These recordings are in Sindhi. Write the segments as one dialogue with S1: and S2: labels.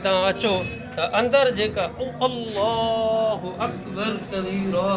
S1: توهان اچو ته اندر جيڪا الله اڪبر ڪبيرا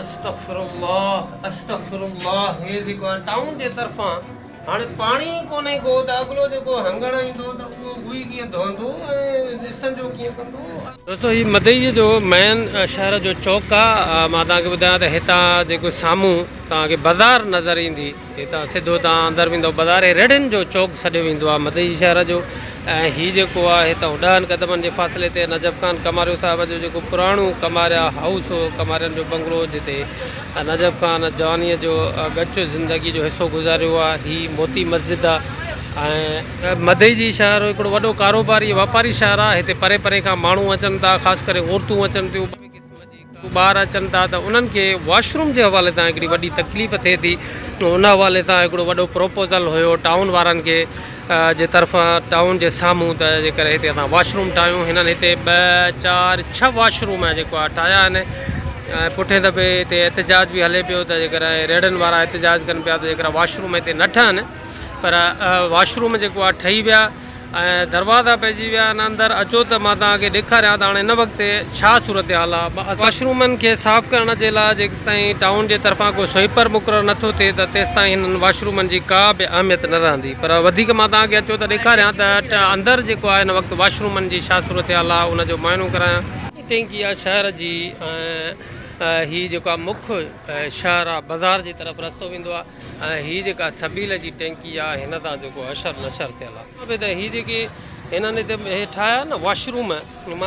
S1: استغفر الله استغفر الله هي جيڪو آهي ٽائون جي طرفان هاڻي پاڻي ئي ڪونهي ڪو ته اڳلو جيڪو هنگڻ ايندو ته اهو گوئي ڪيئن ڌوئندو ۽ ڏسن جو ڪيئن ڪندو. دوستو هي مدئي جو مين شهر جو چوڪ آ مان توهان کي ٻڌايان ته هتان جيڪو سامهون توهان کي بازار نظر ايندي. هتان سڌو توهان اندر ويندؤ بازار هي ريڙهين جو چوڪ سڏيو ويندو آهي مدئجي شهر جو ۽ هي جيڪو آهي هتان ڏهن قدمن جي فاصلي تي نجف خان ڪماريو صاحب جو جيڪو پراڻو ڪماريا هائوس هو ڪمارين جو بنگلو جتي نجف خان جوانيء جو ڳچ زندگي جو حصو گذاريو آهي هي موتي مسجد آهي ۽ مدئجي شهر هڪڙو وڏو ڪاروباري واپاري شهر آهي هتي پري پري کان ماڻهو اچن ٿا خاص ڪري عورتون اچن ٿيون. ٻار اچن ٿا ته انهن کي واش روم جي حوالي سان هڪڙي وڏي تڪليف ٿئي ٿي ان حوالي سان هڪڙو وڏو پروپوزل هيو ٽائون وارن کي جي طرفان ٽائون جي سامهون ته جيڪر هتي اسان واش روم ٺاهيون هنن هتي ٻه چار ڇهه واش روم جيڪو آهي ٺاهيا آهن ۽ پٺين دفعي هتي احتجاج به هلي پيو ته جيڪر ريڙهن وارا احتجاج ڪن پيا ته جيڪر واش روم هتي نه ٺهن پر واش روم جيڪو آهي ٺهي ويا ۽ دروازا پئجي ويا آهن اندر اچو ته مان توهان کي ڏيکاريان ته هاڻي هن وقت ڇا صورتحال آهي واشرومن کي صاف ڪرڻ جي لاء جيستائين ٽائون جي طرفان ڪو سوئيپر مقرر نٿو ٿئي ته تيستائين هنن واشرومن جي ڪا به اهميت نه رهندي پر وڌيڪ مان توهان کي اچو ته ڏيکاريان ته اندر جيڪو آهي هن وقت واشرومن جي ڇا صورتحال آهي ان جو معائنو ڪرايان. ٽينڪي آهي شهر جي ۽ هي جيڪو آهي مک شهر آهي بازار جي طرف رستو ويندو آهي. ۽ هي جيڪا سبيل جي ٽينڪي آ هن تان جيڪو حشر نشر ٿيل آ. به ته هي جيڪي هنن هتي هي ٺاهيا نه واش روم مان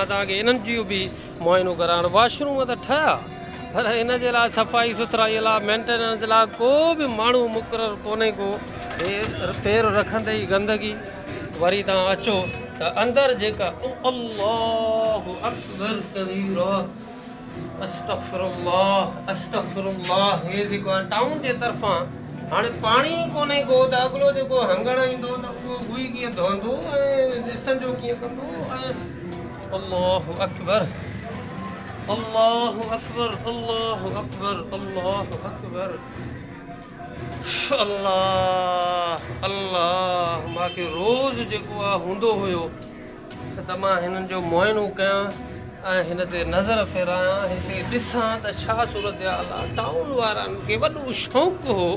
S1: توهان کي انهن جو به معائنو ڪرايان واش روم ته ٺهيا پر ان جي لاء صفائي سٿرائي لاء مينٽيننس لاء ڪو به ماڻهو مقرر ڪونهي ڪو هي پير رکندي ئي گندگي وري توهان اچو ته اندر جيڪا الله اڪبر ڪبيرا. استغفر الله استغفر الله هي جيڪو آهي ٽائون جي طرفان هاڻي پاڻي ئي ڪونهي ڪو ته اڳلو جيڪو هنگڻ ايندو ته اهو گوئي ڪيئن ڌوئندو ۽ استنجو ڪيئن ڪندو ۽ الله اڪبر الله اڪبر الله اڪبر الله اڪبر الله الله ماکي روز جيڪو آ هوندو هيو ته مان هنن جو معائنو ڪيان ۽ هن تي نظر ڦيرايان، هتي ڏسان ته ڇا صورتحال آ. ٽائون وارن کي وڏو شوق هو،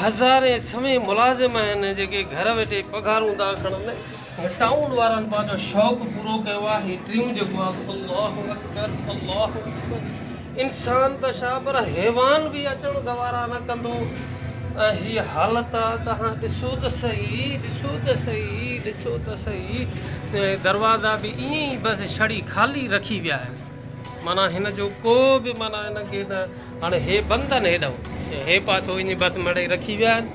S1: هزارين سوين ملازم آهن جيڪي گهر ويٺي پگهارون ٿا کڻن. ٽائون وارن پنهنجو شوق پورو ڪيو آ، هي ٽيون جيڪو آ الله اڪبر الله اڪبر. انسان ته ڇا پر حيوان به اچڻ گوارا نه ڪندو ۽ هي حالت آ توهان ڏسو ته سهي ڏسو ته سهي ڏسو ته سهي دروازا به ائين ئي بس ڇڙي خالي رکي ويا آهن معنيٰ هن جو ڪو به معنيٰ هن کي نه هاڻي هي بند آهن هيڏانهن هي پاسو ائين بس مڙئي رکي ويا آهن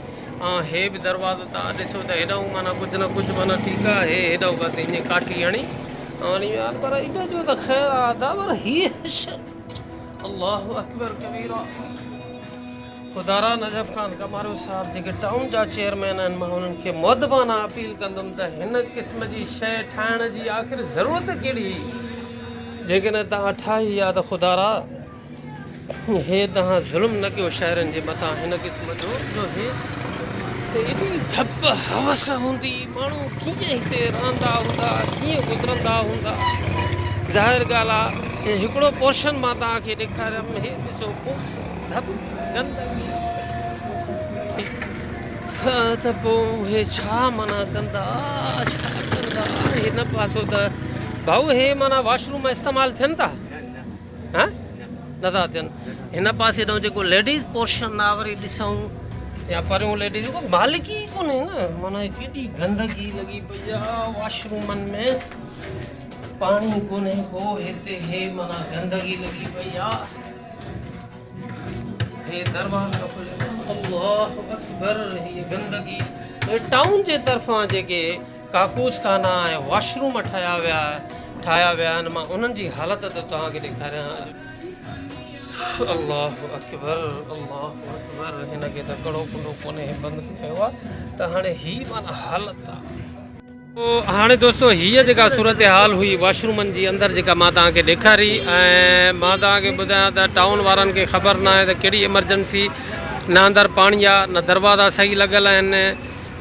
S1: ۽ هي به دروازو توهان ڏسو ته هيڏانهن معنيٰ ڪجهه نه ڪجهه معنيٰ ٺيڪ آ هي هيڏانهن بس ائين ڪاٺي هڻي هڻي ويا آهن پر ان جو ته خير آ ادا پر هي حشر الله اڪبر ڪبيرا خدارا نجف خان ڪمارو صاحب جيڪي ٽائون جا چيئرمين آهن مان انهن کي مودبانه اپيل ڪندم ته هن قسم جي شيء ٺاهڻ جي آخر ضرورت ڪهڙي هئي جيڪڏهن توهان ٺاهي ها ته خدارا هي توهان ظلم نه ڪيو شهرين جي مٿان هن قسم جو جو هي ته ايڏي ڌپ هوس هوندي ماڻهو ڪيئن هتي رهندا هوندا ڪيئن گذرندا هوندا ظاهر ڳالهه آ هڪڙو پورشن مان توهان کي ڏيکاريم هي ڏسو پوس ڌپ گندگي ته پوء اهي ڇا معنيٰ ڪندا ڇا ڪندا هن پاسو ته ڀائو هي معنيٰ واش روم استعمال ٿين ٿا ها نٿا ٿين هن پاسي ڏانهن جيڪو ليڊيز پورشن آ وري ڏسون يا پريون ليڊيز ڪو مالڪي ئي ڪونهي نه معنيٰ ڪيڏي گندگي لڳي پئي آ واش رومن ۾ پاڻي ڪونهي ڪو هتي هي معنيٰ گندگي لڳي پئي آ هي دروازا کليل الله اڪبر هي گندگي ٽائون جي طرفان جيڪي ڪاڪوس خانا ۽ واش روم ٺاهيا ويا ٺاهيا ويا آهن مان انهن جي حالت ٿو توهان کي ڏيکاريان اڄ الله اڪبر الله اڪبر هن کي ته ڪڙو ڪنڊو ڪونهي بند ڪيو آهي ته هاڻي هي معنيٰ حالت آهي. هاڻي دوستو هيء جيڪا صورتحال هئي واش رومن جي اندر جيڪا مان توهان کي ڏيکاري ۽ مان توهان کي ٻڌايان ته ٽائون وارن کي خبر ناهي ته ڪهڙي ايمرجنسي نه اندر پاڻي آهي نه دروازا صحيح لڳل آهن.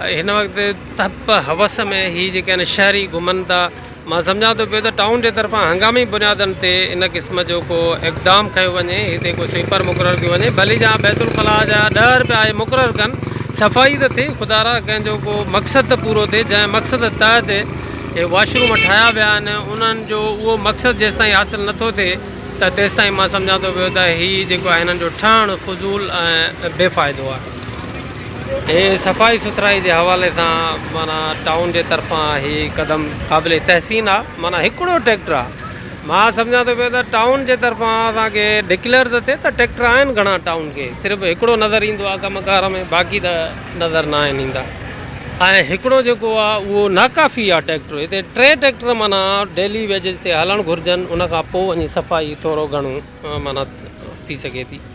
S1: هن وقت تپ حوس ۾ هي جيڪي آهن شهري گهمن ٿا. مان سمجهان ٿو پيو ته ٽائون جي طرفان هنگامي بنيادن تي ان قسم جو ڪو اقدام کنيو وڃي، هتي ڪو سوئيپر مقرر ڪيو وڃي، ڀلي جا بيت الخلاء جا ڏهه رپيا آهي مقرر ڪن، صفائي ته ٿئي، خدارا ڪنهن جو ڪو مقصد ته پورو ٿئي، جنهن مقصد تحت اهي واش روم ٺاهيا ويا آهن، انهن جو اهو مقصد جيستائين حاصل نٿو ٿئي ته تيستائين مان سمجهان ٿو پيو ته هي جيڪو آهي هنن جو ٺهڻ فضول ۽ بي فائدو آهي. هي صفائي سٿرائي جي حوالي سان معنيٰ ٽائون جي طرفان هي قدم قابل تحسين آ معنيٰ هڪڙو ٽريڪٽر آ مان سمجهان ٿو پيو ته ٽائون جي طرفان اسان کي ڊڪليئر ته ٿئي ته ٽريڪٽر آهن گهڻا ٽائون کي صرف هڪڙو نظر ايندو آ ڪم ڪار ۾ باقي ته نظر نه آهن ايندا ۽ هڪڙو جيڪو آ اهو ناڪافي آ ٽريڪٽر هتي ٽي ٽريڪٽر معنيٰ ڊيلي ويجز تي هلڻ گهرجن ان کان پوء وڃي صفائي ٿورو گهڻو معنيٰ ٿي سگهي ٿي.